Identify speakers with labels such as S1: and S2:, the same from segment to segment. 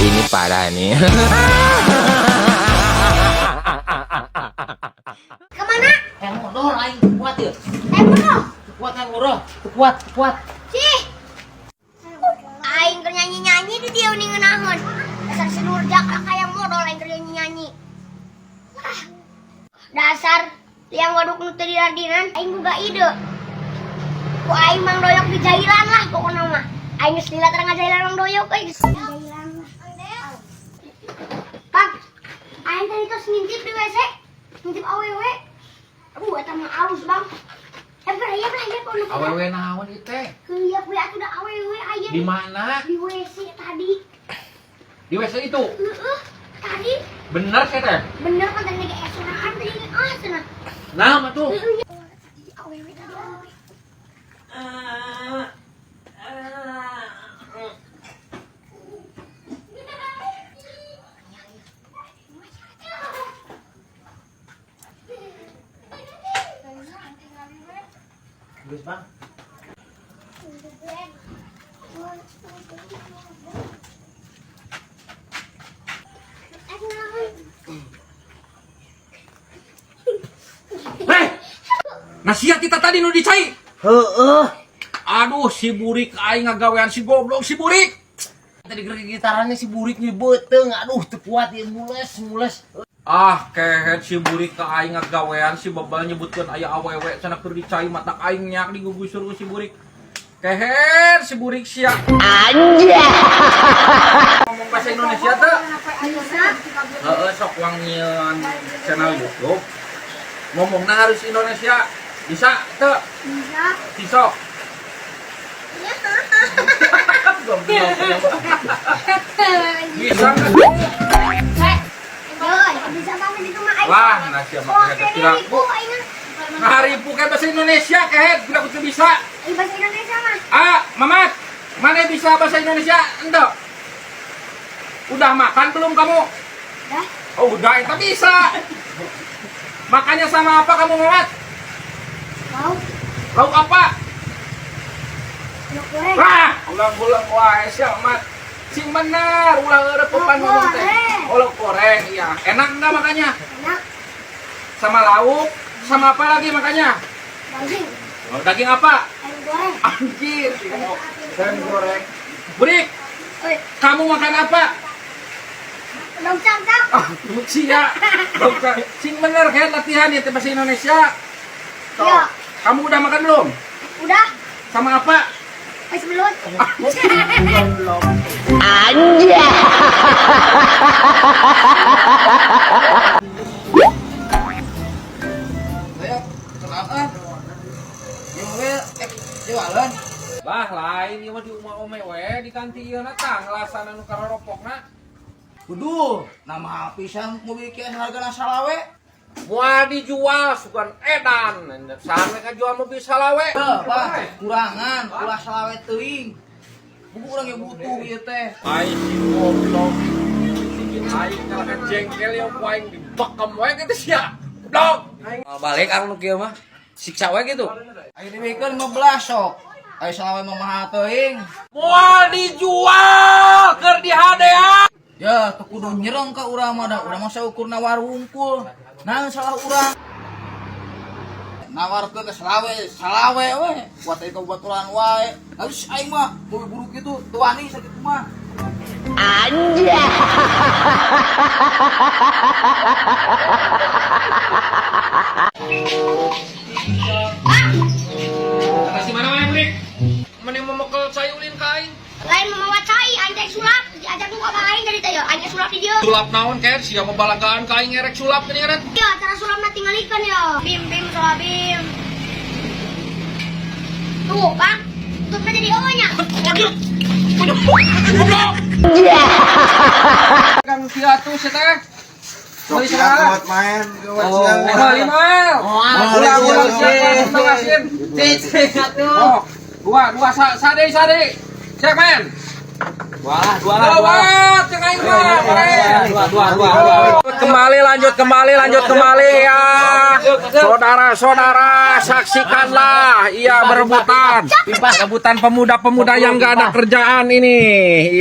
S1: Ini parah nih.
S2: Kemana?
S3: Yang modal aing kuat ya.
S2: Eh, bro.
S3: Kuat yang modal. Kuat, kuat.
S2: Sih. Aing keur nyanyi-nyanyi di dieu nih ngeunaheun. Dasar si Nurjak lah kayak modal aing keur nyanyi-nyanyi. Ah. Dasar liang waduk nu teu diradinan aing boga ide. Ku aing Mang Doyok di jailan lah pokona mah. Aing geus lila tara ngajailan Mang Doyok euy geus jailan lah. Bang, aing tadi tos ngintip di WC. Ngintip awewe. Aduh, eta mah alus, Bang. Hebat, hebat, hebat.
S1: Awewe naon ieu teh?
S2: Heueuh, we atuh da awewe aya
S1: Di mana?
S2: Di WC tadi.
S1: Di WC itu.
S2: Heeh, tadi
S1: Bener sih teh.
S2: Bener kan tadi ge esuraan tadi ah cenah.
S1: Nah, mah tuh.
S2: Heueuh. Awewe tadi awewe.
S3: Geus, Bang.
S1: Heh. Nasihat kita tadi nu dicai.
S3: Heeh.
S1: Aduh, si burik aing ngagawean si goblok si burik.
S3: Tadi gitarannya si burik nih beuteung. Aduh, teu kuat ieu mules, mules.
S1: Ah, kehet si burik ka aing ngagawean si bebal nyebutkeun aya awewe cenah keur dicai mata aing nyak digugusur ku si burik. Kehet si burik sia. Anjay. Ngomong bahasa Indonesia teh.
S2: Bisa.
S1: Heeh, sok wang nyieun channel YouTube. Ngomongna harus Indonesia. Bisa teu?
S2: Bisa.
S1: Sisok. Bisa nggak?
S2: Yoi, bisa banget itu mah aing.
S1: Wah, nasi sama
S2: Wah,
S1: kehet
S2: kayaknya
S1: kira.
S2: ribu aing.
S1: Ngaharipu kayak bahasa Indonesia kehet, tidak kudu bisa.
S2: Aing bahasa Indonesia mah.
S1: Ah, Mamat, mana bisa bahasa Indonesia? Endo. Udah makan belum kamu?
S2: Udah.
S1: Oh, udah, itu bisa. Makannya sama apa kamu, Mamat?
S2: Lauk,
S1: Lauk apa?
S2: lauk goreng.
S1: Wah, ulang-ulang wah, sia, Mat. Sing bener, ulah eureun ngomong teh.
S2: Goreng.
S1: Oh, lauk goreng, iya. Enak enggak makannya?
S2: Enak.
S1: Sama lauk, sama apa lagi makannya?
S2: Daging,
S1: Oh, daging apa?
S2: ayam goreng.
S1: Anjir, ayam goreng. Burik,
S2: Oi,
S1: kamu makan apa?
S2: dong cangcang.
S1: Ah, sia. Bukan. Sing bener kayak latihan ya bahasa Indonesia. Tuh.
S2: Iya.
S1: Kamu udah makan belum?
S2: Udah,
S1: Sama apa?
S2: wis belut.
S1: Belum.
S4: Saya kenapa? Ya mobil jualan.
S1: Bah, lain ieu mah di umah ome we diganti ieu na tah ngelasan anu karoropokna.
S4: Kudu, nama pisan mobil kieu hargana salawe.
S1: Moal dijual sugan edan. Sampe ka jual mobil salawe.
S4: Heuh, Pak, kurangan, ulah salawe teuing. Buku urang ge butuh ieu teh.
S1: Aing si goblok. Aing kalahkan jengkel ya ku aing dibekem we kitu sia. Goblok.
S3: Balik ang nu kieu mah. Siksa we gitu.
S4: Ayo dibekeun 15 sok. Ayo salawe mah mahal teuing.
S1: Moal dijual keur di HDA.
S4: Ya, teu kudu nyereng ka urang mah da urang mah saukur nawar wungkul. Naon salah urang? Nawarkeun teh salawe, salawe we. Buat teh baturan wae. Habis aing mah mobil buruk itu teu wani sakitu mah.
S1: Kata si mana mana burik? Mending memekel cai ulin ka aing.
S2: Lain mamawa cai, aing teh sulap, diajak nu ka aing tadi teh yo, aing teh sulap di dieu.
S1: Sulap naon ker sia mabalagaan ka aing ngerek sulap geuning eret.
S2: Yo, acara sulapna tingalikeun yo. Bim bim sulap bim. Tuh, Bang. Tutupnya jadi eueuh nya.
S1: Waduh. Waduh. Goblok. Kang Piatu sia teh. Beli sabaraha?
S5: Buat main, buat
S1: Oh,
S5: siang.
S1: beli moal. Ulah ulah sia langsung asin.
S3: Cicing atuh.
S1: Oh, dua dua sade sade. Siap men.
S4: Dua lah, dua lah, dua.
S1: Lewat cek aing mah.
S4: Dua, dua, dua, dua.
S1: Kembali lanjut kembali lanjut kembali ya. Saudara-saudara, saksikanlah iya berebutan. Rebutan pemuda-pemuda yang gak ada kerjaan ini.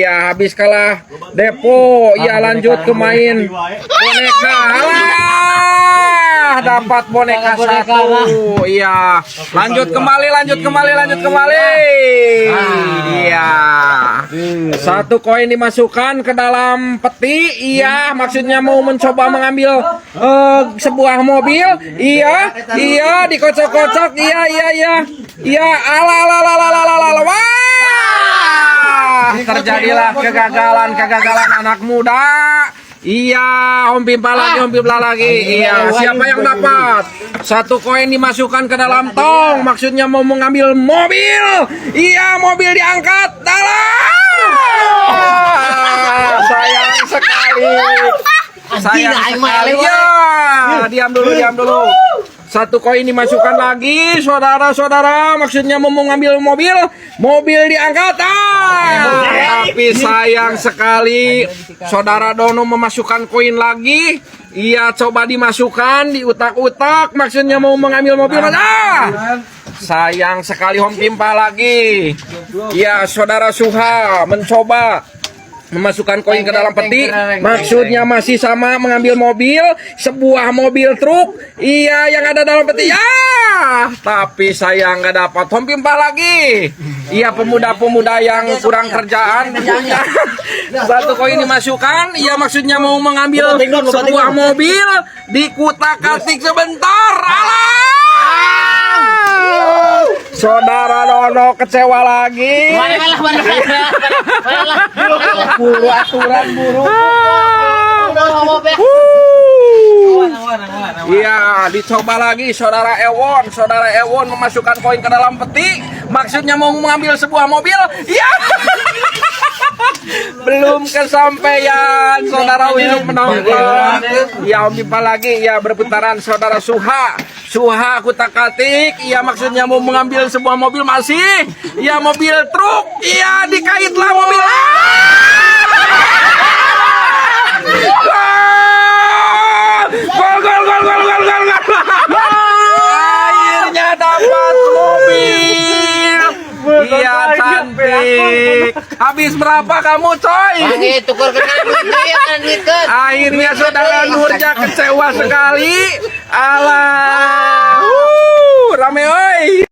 S1: Iya, habis kalah depo, iya lanjut ke main boneka. Alah, dapat boneka satu. Iya, lanjut kembali lanjut kembali lanjut kembali. Iya. Satu koin dimasukkan ke dalam peti. Iya, maksudnya mau mencoba mengambil sebuah mobil. Iya, iya dikocok-kocok. Iya, iya, iya. Iya, ala ala ala ala ala ala. Wah, terjadilah kegagalan-kegagalan anak muda. Iya, Om Pimpa lagi, Om Pimpa lagi. Iya, siapa yang dapat? Satu koin dimasukkan ke dalam tong, maksudnya mau mengambil mobil. Iya, mobil diangkat. Dalam. Sayang sekali. Sayang sekali. Ya, diam dulu, diam dulu. Satu koin dimasukkan lagi, saudara-saudara. Maksudnya mau mengambil mobil, mobil diangkat. Ah, tapi sayang sekali, saudara Dono memasukkan koin lagi. Iya, coba dimasukkan di utak-utak. Maksudnya mau mengambil mobil. Ah, sayang sekali Om Pimpa lagi. Iya, saudara Suha mencoba memasukkan koin ke dalam peti, maksudnya masih sama mengambil mobil, sebuah mobil truk, iya yang ada dalam peti, ya, tapi saya nggak dapat. Om Pimpa lagi, iya pemuda-pemuda yang kurang kerjaan, satu koin dimasukkan, iya maksudnya mau mengambil sebuah mobil, dikutak-katik sebentar, alah, saudara Dono kecewa lagi.
S3: Buru aturan buru.
S1: Iya, dicoba lagi saudara Ewon. Saudara Ewon memasukkan koin ke dalam peti, maksudnya mau mengambil sebuah mobil. Iya. Belum kesampaian, saudara Ucup menonton. Ya, Om Pipa lagi, ya berputaran saudara Suha. Suha kutak-katik, iya maksudnya mau mengambil sebuah mobil masih. Iya mobil truk, iya dikaitlah mobil. Ah! Gol gol gol gol gol gol gol. Akhirnya dapat mobil. Iya cantik. Habis berapa kamu coy?
S3: Lagi tuker kena duit kena duit ke.
S1: Akhirnya saudara Nurja kecewa sekali. Alah. Rame oi.